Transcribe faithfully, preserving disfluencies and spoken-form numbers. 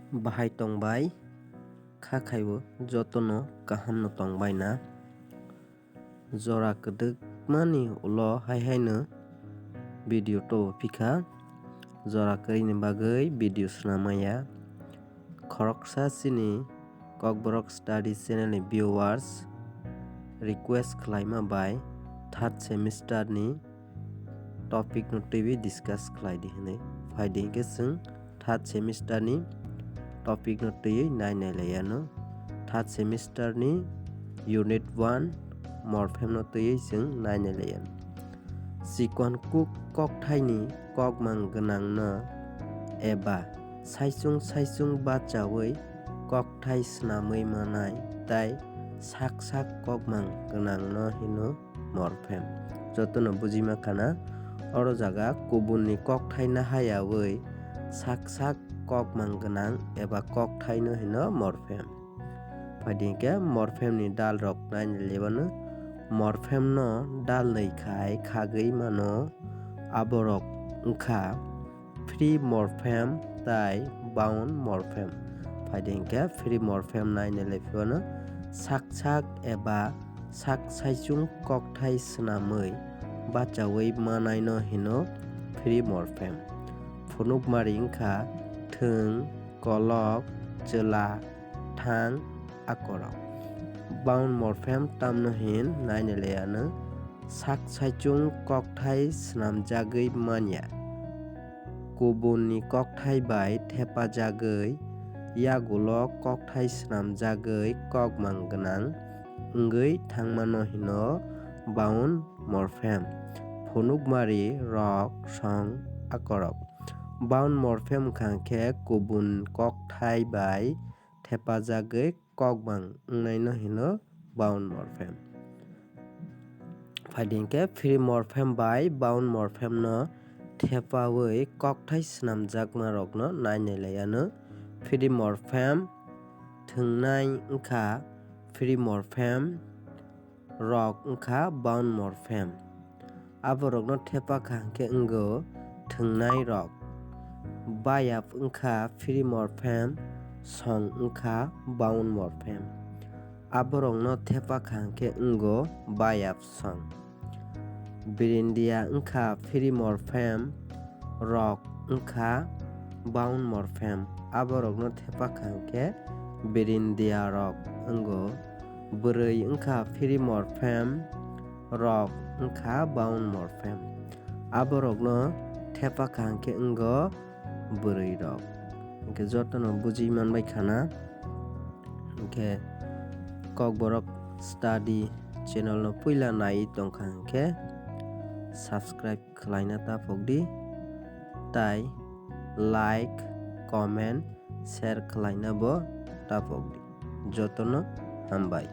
Bahai tongbai, kha khaibo jotono kahamno tongbaina. Jora kwdwkmani ulo hai haino video tubu phikha, jora kwrwini bagwi video swnam manya. Khoroksa chini Kokborok Study Channel ni viewers request khlaima bai third semester ni topic no twiwi discuss khlai di hwnwi. Phai di hinkhe chwng third semester ni topic no twiwi nainai lai anw. Third semester ni unit one morpheme no twiwi chwng nainai lai anw. Chikon kuk kokthai ni kokmang gwnang no eba saichung saichung bachaui kokthai swnamwi manai tei sak sak kokmang gwnang no hino morpheme. Jotono bujima khana, oro jaga kubun ni kokthai nahayaui sak sak kokmang gwnang eba kokthai no hino morpheme. Phai di hinkhe morpheme ni dal rok nainai lai anw. Morpheme no dal nwi khai khagwi mano, aborok wngkha free morpheme tei bound morpheme. Phai di hinkhe free morpheme nainai lai phano sak sak eba sak saichung kokthai swnamwi bachaui manai no hino free morpheme. Phunukmari wngkha thwng, kolok, chwla, thang, akorok. Bound morpheme tamno hin nainai lai anw. Sak saichung kokthai swnamjagwi manya. Kubun ni kokthai bai thepajagwi yagulo kokthai swnamjagwi kokmang gwnang wngwi thangmano hino bound morpheme. Phunukmari, rok, song, akorok. Bound morpheme wngkha khe kubun kokthai bai thepajagwi kokmang wngnaino hino bound morpheme. Phai di hinkhe free morpheme bai bound morpheme no thepaui kokthai swnamjakma rokno nainai lai anw. Free morpheme thwngnai wngkha free morpheme rok wngkha bound morpheme. Aborokno thepa kha hwnkhe wngo thwngnai rok. Bayap wngkha free morpheme, song wngkha bound morpheme. Aborokno thepa kha hwnkhe wngo bayap song. Birindia wngkha free morpheme, rok wngkha bound morpheme. Aborokno thepa kha hwnkhe birindia rok wngo. Bwrwi wngkha free morpheme, rok wngkha bound morpheme. Aborokno thepa kha hwnkhe wngo bwrwi rok. Hinkhe jotono bujui manbai khana. Hinkhe Kokborok Study channel no puila nai tongkha hinkhe subscribe khlaina taphok di, tai like, comment, share khlaina bo taphok di. Jotono hambai.